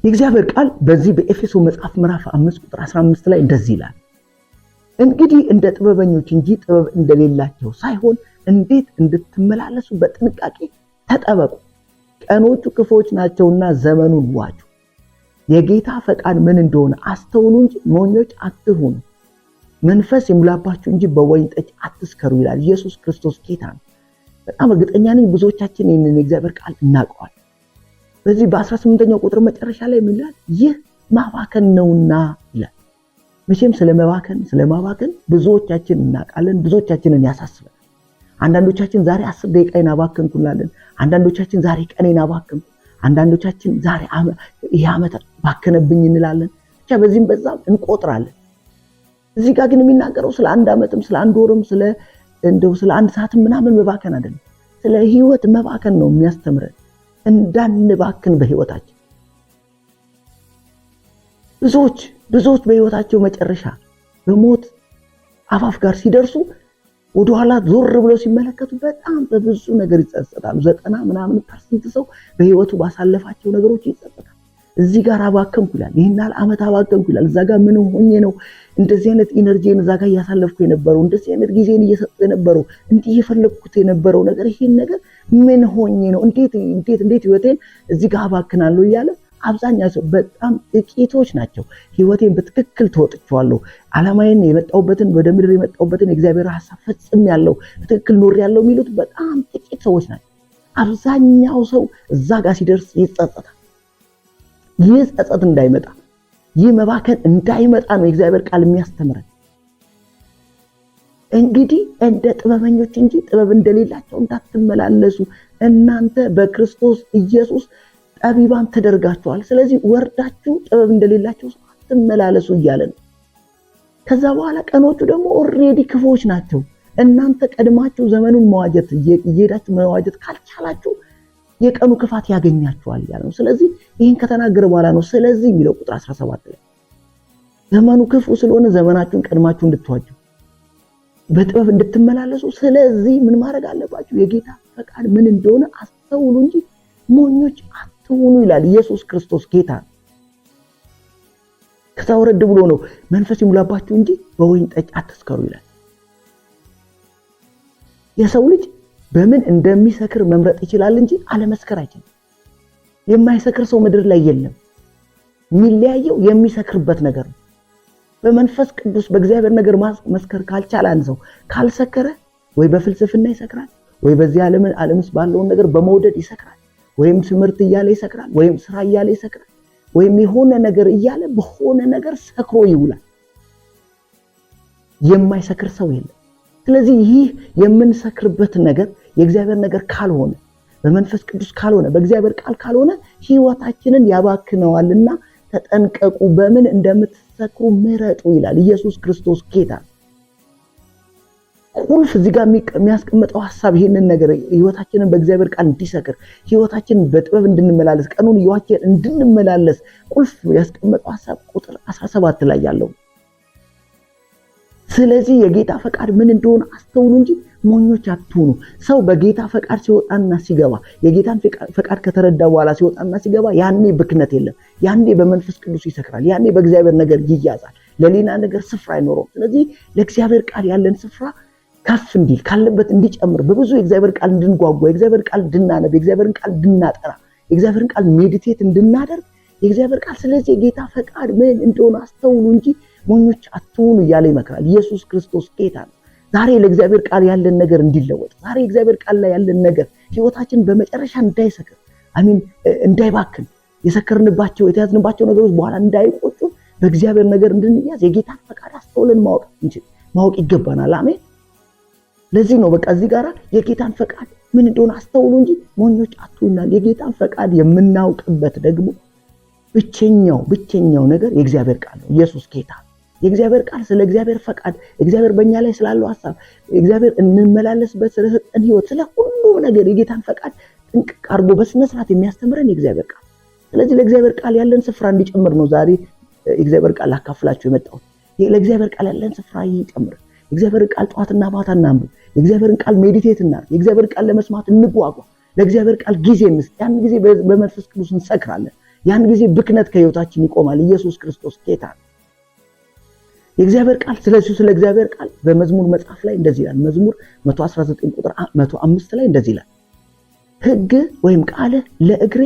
የእግዚአብሔር ቃል በዚህ በኤፌሶ መጽሐፍ ምዕራፍ 5 ቁጥር 15 ላይ እንደዚህ ይላል፣ እንግዲህ እንደ ጥበበኞች እንጂ ጥበብ እንደሌላቸው ሳይሆን እንዴት እንድትመላለሱ በጥንቃቄ ተጠበቁ፣ ቀኖቹ ክፉዎች ናቸውና ዘመኑን ዋጁ። የጌታ ፈቃድ ምን እንደሆነ አስተውሉ እንጂ ሞኞች አትሁኑ፣ መንፈስ ይሙላባችሁ እንጂ በወይን ጠጅ አትስከሩ ይላል። ኢየሱስ ክርስቶስ ጌታ ነው። በጣም እርግጠኛ ነኝ ብዙዎቻችን ይህንን የእግዚአብሔር ቃል እናውቀዋል። በዚህ በ18ኛው ቁጥር መጨረሻ ላይ ምን ይላል? ይህ ማባከን ነውና ይላል። መቼም ስለማባከን ብዙዎቻችን እናውቃለን፣ ብዙዎቻችንን ያሳስበናል። አንዳንዶቻችን ዛሬ 10 ደቂቃዬን አባከንኩ እንላለን። አንዳንዶቻችን ዛሬ ቀኔን አባከንኩ፣ አንዳንዶቻችን ዛሬ ይህ ዓመት ባከነብኝ እንላለን። ብቻ በዚህም በዛም እንቆጥራለን። እዚህ ጋር ግን የሚናገረው ስለ አንድ ዓመትም ስለ አንድ ወርም ስለ እንደው ስለ አንድ ሰዓትም ምናምን መባከን አይደለም፣ ስለ ህይወት መባከን ነው የሚያስተምረን፣ እንዳንባክን በህይወታችን። ብዙዎች በህይወታቸው መጨረሻ በሞት አፋፍ ጋር ሲደርሱ ወደኋላ ዞር ብለው ሲመለከቱ በጣም በብዙ ነገር ይጸጸታሉ። 90 ምናምን percent ሰው በህይወቱ ባሳለፋቸው ነገሮች ይጸጸታል። እዚህ ጋር አባከንኩ ይላል፣ ይህን ያህል ዓመት አባከንኩ ይላል። እዛ ጋር ምን ሆኜ ነው እንደዚህ አይነት energy ን እዛ ጋር እያሳለፍኩ የነበረው፣ እንደዚህ አይነት ጊዜን እየሰጠሁ የነበረው፣ እንዲህ እየፈለግኩት የነበረው ነገር ይሄን ነገር ምን ሆኜ ነው፣ እንዴት እንዴት እንዴት ህይወቴን እዚህ ጋር አባክናለሁ እያለ አብዛኛው ሰው፣ በጣም ጥቂቶች ናቸው ህይወቴን በትክክል ተወጥቼዋለሁ፣ ዓላማዬን፣ የመጣሁበትን፣ ወደ ምድር የመጣሁበትን የእግዚአብሔር ሐሳብ ፈጽሜያለሁ፣ በትክክል ኖሬያለሁ የሚሉት በጣም ጥቂት ሰዎች ናቸው። አብዛኛው ሰው እዛ ጋር ሲደርስ ይጸጸታል። ይህ ጸጸት እንዳይመጣ፣ ይህ መባከን እንዳይመጣ ነው የእግዚአብሔር ቃል የሚያስተምረን። እንግዲህ እንደ ጥበበኞች እንጂ ጥበብ እንደሌላቸው እንዳትመላለሱ፣ እናንተ በክርስቶስ ኢየሱስ ጠቢባን ተደርጋችኋል። ስለዚህ ወርዳችሁ ጥበብ እንደሌላቸው አትመላለሱ እያለ ነው። ከዛ በኋላ ቀኖቹ ደግሞ already ክፉዎች ናቸው። እናንተ ቀድማችሁ ዘመኑን መዋጀት እየሄዳችሁ መዋጀት ካልቻላችሁ የቀኑ ክፋት ያገኛችኋል እያለ ነው። ስለዚህ ይህን ከተናገረ በኋላ ነው ስለዚህ የሚለው ቁጥር 17 ላይ፣ ዘመኑ ክፉ ስለሆነ ዘመናችሁን ቀድማችሁ እንድትዋጁ፣ በጥበብ እንድትመላለሱ፣ ስለዚህ ምን ማድረግ አለባችሁ? የጌታ ፈቃድ ምን እንደሆነ አስተውሉ እንጂ ሞኞች አትሁኑ ይላል። ኢየሱስ ክርስቶስ ጌታ ነው። ከዛ ወረድ ብሎ ነው መንፈስ ይሙላባችሁ እንጂ በወይን ጠጅ አትስከሩ ይላል። የሰው ልጅ በምን እንደሚሰክር መምረጥ ይችላል እንጂ አለመስከር አይችልም። የማይሰክር ሰው ምድር ላይ የለም። የሚለያየው የሚሰክርበት ነገር ነው። በመንፈስ ቅዱስ በእግዚአብሔር ነገር መስከር ካልቻለ፣ አንድ ሰው ካልሰከረ ወይ በፍልስፍና ይሰክራል፣ ወይ በዚህ ዓለም ውስጥ ባለውን ነገር በመውደድ ይሰክራል፣ ወይም ትምህርት እያለ ይሰክራል፣ ወይም ስራ እያለ ይሰክራል፣ ወይም የሆነ ነገር እያለ በሆነ ነገር ሰክሮ ይውላል። የማይሰክር ሰው የለም። ስለዚህ ይህ የምንሰክርበት ነገር የእግዚአብሔር ነገር ካልሆነ፣ በመንፈስ ቅዱስ ካልሆነ፣ በእግዚአብሔር ቃል ካልሆነ ህይወታችንን ያባክነዋልና ተጠንቀቁ፣ በምን እንደምትሰክሩ ምረጡ ይላል። ኢየሱስ ክርስቶስ ጌታ። ቁልፍ እዚህ ጋር የሚያስቀምጠው ሐሳብ ይሄንን ነገር ህይወታችንን በእግዚአብሔር ቃል እንዲሰክር፣ ህይወታችንን በጥበብ እንድንመላለስ፣ ቀኑን እየዋጀን እንድንመላለስ ቁልፍ ያስቀመጠው ሐሳብ ቁጥር 17 ላይ ያለው፣ ስለዚህ የጌታ ፈቃድ ምን እንደሆነ አስተውሉ እንጂ ሞኞች አትሁኑ። ሰው በጌታ ፈቃድ ሲወጣና ሲገባ፣ የጌታን ፈቃድ ከተረዳ በኋላ ሲወጣና ሲገባ ያኔ ብክነት የለም። ያኔ በመንፈስ ቅዱስ ይሰክራል። ያኔ በእግዚአብሔር ነገር ይያዛል። ለሌላ ነገር ስፍራ አይኖረውም። ስለዚህ ለእግዚአብሔር ቃል ያለን ስፍራ ከፍ እንዲል፣ ካለበት እንዲጨምር፣ በብዙ የእግዚአብሔር ቃል እንድንጓጓ፣ የእግዚአብሔር ቃል እንድናነብ፣ የእግዚአብሔርን ቃል እንድናጠና፣ የእግዚአብሔርን ቃል meditate እንድናደርግ የእግዚአብሔር ቃል ስለዚህ የጌታ ፈቃድ ምን እንደሆነ አስተውሉ እንጂ ሞኞች አትሁኑ እያለ ይመክራል። ኢየሱስ ክርስቶስ ጌታ ነው። ዛሬ ለእግዚአብሔር ቃል ያለን ነገር እንዲለወጥ፣ ዛሬ እግዚአብሔር ቃል ላይ ያለን ነገር ህይወታችን በመጨረሻ እንዳይሰክር፣ አሚን፣ እንዳይባክን፣ የሰከርንባቸው የተያዝንባቸው ነገሮች በኋላ እንዳይቆጩ፣ በእግዚአብሔር ነገር እንድንያዝ የጌታን ፈቃድ አስተውለን ማወቅ ይገባናል። አሜን። ለዚህ ነው በቃ እዚህ ጋራ የጌታን ፈቃድ ምን እንደሆነ አስተውሉ እንጂ ሞኞች አትሁኑ። የጌታን ፈቃድ የምናውቅበት ደግሞ ብቸኛው ነገር የእግዚአብሔር ቃል ነው። ኢየሱስ ጌታ። የእግዚአብሔር ቃል ስለ እግዚአብሔር ፈቃድ፣ እግዚአብሔር በእኛ ላይ ስላለው ሐሳብ፣ እግዚአብሔር እንመላለስበት ስለሰጠን ህይወት፣ ስለ ሁሉም ነገር የጌታን ፈቃድ ጥንቅቅ አድርጎ በስነ ስርዓት የሚያስተምረን የእግዚአብሔር ቃል። ስለዚህ ለእግዚአብሔር ቃል ያለን ስፍራ እንዲጨምር ነው ዛሬ የእግዚአብሔር ቃል ላካፍላችሁ የመጣሁት። ለእግዚአብሔር ቃል ያለን ስፍራ ይጨምር። የእግዚአብሔር ቃል ጠዋትና ማታ እናንብብ። የእግዚአብሔርን ቃል meditate እናድርግ። የእግዚአብሔር ቃል ለመስማት እንጓጓ። ለእግዚአብሔር ቃል ጊዜ እንስጥ። ያን ጊዜ በመንፈስ ቅዱስ እንሰክራለን። ያን ጊዜ ብክነት ከህይወታችን ይቆማል። ኢየሱስ ክርስቶስ ጌታ ነው። የእግዚአብሔር ቃል ስለዚህ ስለ እግዚአብሔር ቃል በመዝሙር መጽሐፍ ላይ እንደዚህ ይላል። መዝሙር 119 ቁጥር 105 ላይ እንደዚህ ይላል፣ ሕግ ወይም ቃልህ ለእግሬ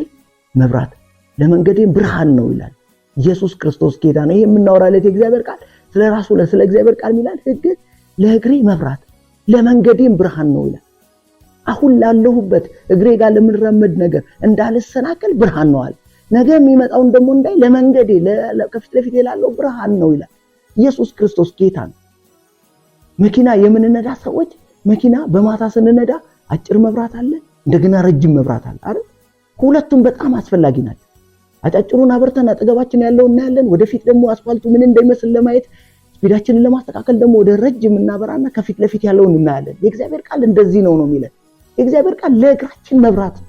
መብራት ለመንገዴም ብርሃን ነው ይላል። ኢየሱስ ክርስቶስ ጌታ ነው። ይሄ የምናወራለት የእግዚአብሔር ቃል ስለ ራሱ ስለ እግዚአብሔር ቃል ይላል፣ ሕግ ለእግሬ መብራት ለመንገዴም ብርሃን ነው ይላል። አሁን ላለሁበት እግሬ ጋር ለምንራመድ ነገር እንዳልሰናከል ብርሃን ነው አለ። ነገ የሚመጣውን ደግሞ እንዳይ ለመንገዴ ከፊት ለፊት ላለው ብርሃን ነው ይላል። ኢየሱስ ክርስቶስ ጌታ ነው። መኪና የምንነዳ ሰዎች መኪና በማታ ስንነዳ አጭር መብራት አለ፣ እንደገና ረጅም መብራት አለ አይደል? ሁለቱም በጣም አስፈላጊ ናቸው። አጫጭሩን አብርተን አጠገባችን ያለው እናያለን። ወደፊት ደግሞ አስፋልቱ ምን እንደሚመስል ለማየት speed ኣችንን ለማስተካከል ደግሞ ወደ ረጅም እናበራና ከፊት ለፊት ያለውን እናያለን። የእግዚአብሔር ቃል እንደዚህ ነው ነው የሚለን። የእግዚአብሔር ቃል ለእግራችን መብራት ነው፣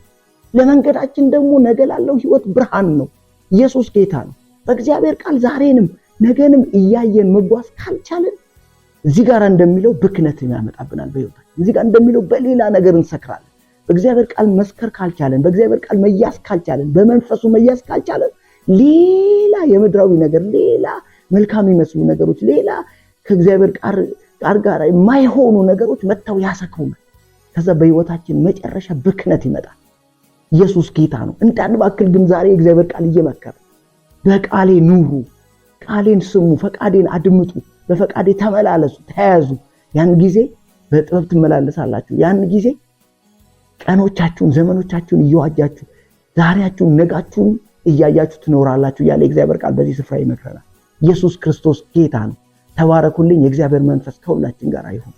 ለመንገዳችን ደግሞ ነገ ላለው ሕይወት ብርሃን ነው። ኢየሱስ ጌታ ነው። በእግዚአብሔር ቃል ዛሬንም ነገንም እያየን መጓዝ ካልቻልን እዚህ ጋር እንደሚለው ብክነት ያመጣብናል በሕይወታችን። እዚህ ጋር እንደሚለው በሌላ ነገር እንሰክራለን። በእግዚአብሔር ቃል መስከር ካልቻለን፣ በእግዚአብሔር ቃል መያዝ ካልቻለን፣ በመንፈሱ መያዝ ካልቻለን ሌላ የምድራዊ ነገር፣ ሌላ መልካም የሚመስሉ ነገሮች፣ ሌላ ከእግዚአብሔር ቃል ጋር የማይሆኑ ነገሮች መጥተው ያሰክሩናል። ከዛ በሕይወታችን መጨረሻ ብክነት ይመጣል። ኢየሱስ ጌታ ነው። እንዳንባክል ግን ዛሬ የእግዚአብሔር ቃል እየመከረ በቃሌ ኑሩ፣ ቃሌን ስሙ፣ ፈቃዴን አድምጡ፣ በፈቃዴ ተመላለሱ፣ ተያዙ። ያን ጊዜ በጥበብ ትመላለሳላችሁ። ያን ጊዜ ቀኖቻችሁን ዘመኖቻችሁን እየዋጃችሁ ዛሬያችሁን ነጋችሁን እያያችሁ ትኖራላችሁ እያለ የእግዚአብሔር ቃል በዚህ ስፍራ ይመክረናል። ኢየሱስ ክርስቶስ ጌታ ነው። ተባረኩልኝ። የእግዚአብሔር መንፈስ ከሁላችን ጋር ይሁን።